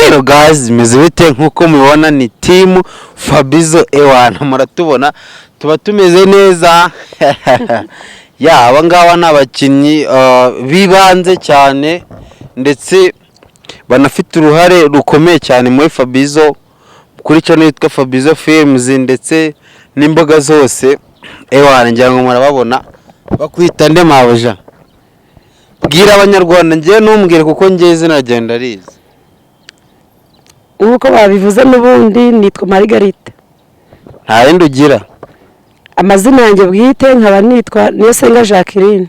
Hello guys, meze bite? Nkuko mubibona ni team Fabizo. Ewana, muratubona tuba tumeze neza. Ya, aba ngaba ni abakinnyi bibanze cyane, ndetse banafite uruhare rukomeye cyane muri Fabizo, kuri channel yitwa Fabizo Films ndetse n'imbuga zose. Ewana, ngira ngo murababona. Bakwita nde, mabuja? Bwira Abanyarwanda, ngewe ntumbwire kuko ngewe izina ryawe ndarizi. Nk'uko babivuze n'ubundi, nitwa Marigarita. Nta rindi ugira? Amazina yanjye bwite nkaba nitwa Niyosenga Jacqueline.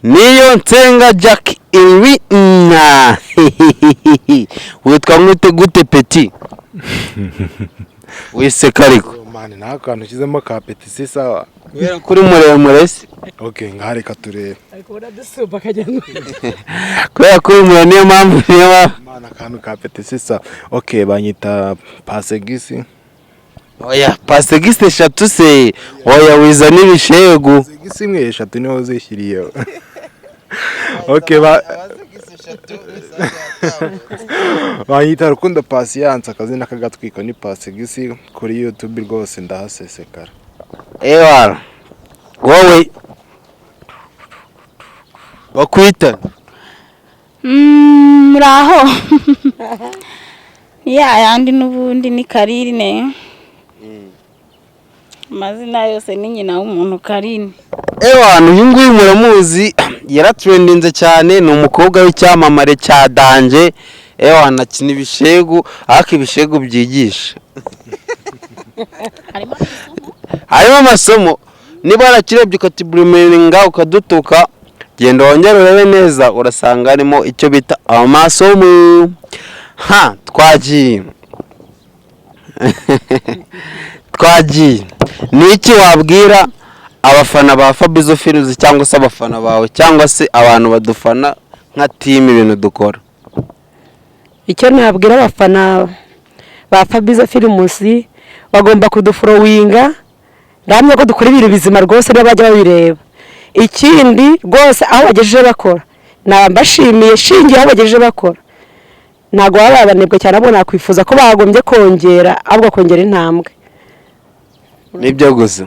Niyo Nsenga Jack Irina. Witwa ngute gute, petit? Wiseka ariko. Man, nta kantu ushyizemo ka petit si sawa. Kubera ko uri muremure se? Ok, ngaha reka turebe. Ari kubona dusumba akajya ngo Kubera ko uri muremure, niyo mpamvu. Man, akantu ka petit si sawa. Ok, banyita Pasegisi. Oya, pasegisi eshatu se? Oya, wiza n'ibishegu. Pasegisi imwe, eshatu niho zishyiriyeho. Ok, ba banyita Rukundo Pasiyanse, akazina k'agatwiko ni Pasegisi. Kuri YouTube rwose ndahasesekara. Ewa, wowe bakwita? Muraho. Ya yandi n'ubundi ni Karine, amazina yose ni nyina w'umuntu Karine. Ewana, uyu nguyu muramuzi, yaratrendinze cyane, ni umukobwa w'icyamamare cya danger. Ewana, akina ibishegu, ariko ibishegu byigisha. Harimo amasomo. Harimo amasomo. Niba warakirebye ukatiburiminga ukadutuka, genda wongere urebe neza, urasanga harimo icyo bita amasomo. Ha, twagiye, twagiye. Ni iki wabwira abafana ba Fabizo Films, cyangwa se abafana bawe, cyangwa se abantu badufana nka team, ibintu dukora? Icyo nabwira abafana ba Fabizo Films, bagomba kudufollowinga. Ndahamya ko dukora ibintu bizima rwose n'abajya babireba. Ikindi rwose, aho bagejeje bakora naba mbashimiye, shingiye aho bagejeje bakora ntabwo baba babanebwe cyane, ahubwo nakwifuza ko bagombye kongera, ahubwo kongera intambwe. Nibyo gusa?